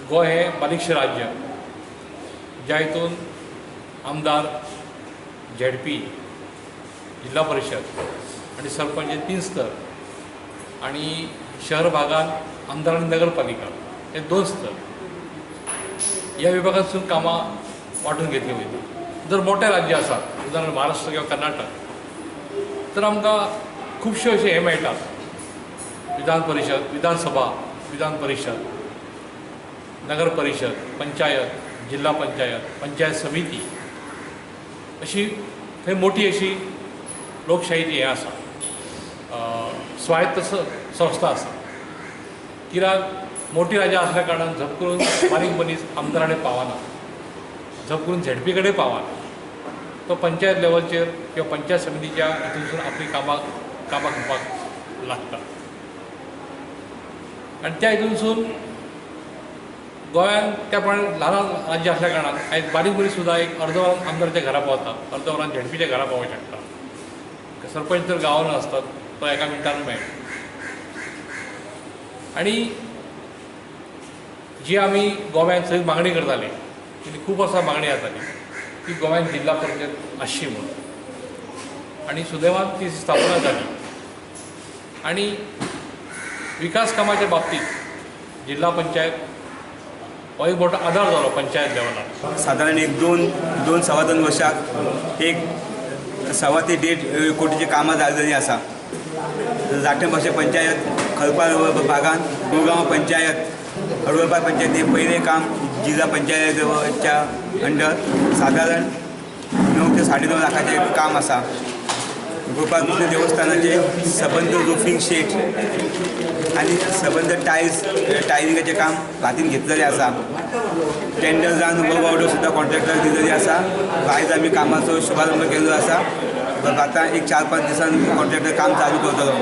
गोंय हें बारीकशें राज्य ज्या हितून आमदार, झेडपी, जिल्हा परिशद आनी सरपंच हे 3 स्तर आनी शहर भागांत आमदार आनी नगरपालिका हे 2 स्तर ह्या विभागांतसून कामां वांटून घेतली वयता. जर मोठे राज्य आसात उदाहरण महाराष्ट्र किंवा कर्नाटक तर आमकां खुबशे अशे हे मेळटात, विधान परिशद, विधानसभा, विधान परिशद, नगर परिशद, पंचायत, जिल्हा पंचायत, पंचायत समिती अशी थंय मोठी अशी लोकशाहीची हें आसा, स्वायत्त संस्था आसा. कित्याक मोठी राज्यां आसल्या कारणान झप करून बारीक मनीस आमदारा कडेन पावना, झप करून झेडपी कडेन पावना, तो पंचायत लेवलचेर किंवा पंचायत समितीच्या हितूनसून आपली कामां करपाक लागता. आनी त्या हितूनसून गोंयांत त्या प्रमाणे ल्हान राज्य आसल्या कारणान आयज बारीक मनीस सुद्दां एक अर्द वरान आमदाराच्या घरा पावता, अर्द वरान झेडपीच्या घरा पावूंक शकता. सरपंच तर गांवान आसतात, तो एका मिनटान मेळटा. आनी जी आमी गोव्यान सगळी मागणी करताली, ती खूब वर्सां मागणी जाताली की गोव्यान जिल्हा परिशद आसची म्हणून, आनी सुदैवान ती स्थापना जाली. आनी विकास कामाच्या बाबतींत जिल्हा पंचायत हो एक मोठो आदार जालो पंचायत लेवलार. सादारण एक दोन सव्वा दोन वर्साक एक 1.25 ते 1.5 कोटीची कामां जाल्ली आसा. जाटें भाशे पंचायत, खलपार भागान मुरगांव पंचायत, हडवळपार पंचायत हे पयलें काम जिल्हा पंचायतच्या अंडर सादारण 9 ते 9.5 लाखाचें काम आसा. गोपालकृष्ण देवस्थानाचे सबंद रुफींग शेट आनी सबंद टायल्स टायलिंगाचें काम हातीन घेतलेलें आसा. टेंडर जावन वर्क ऑर्डर सुद्दां कॉन्ट्रॅक्टराक दिलेली आसा. आयज आमी कामाचो शुभारंभ केल्लो आसा. आतां एक 4-5 दिसान कॉन्ट्रॅक्टर काम चालू करतलो.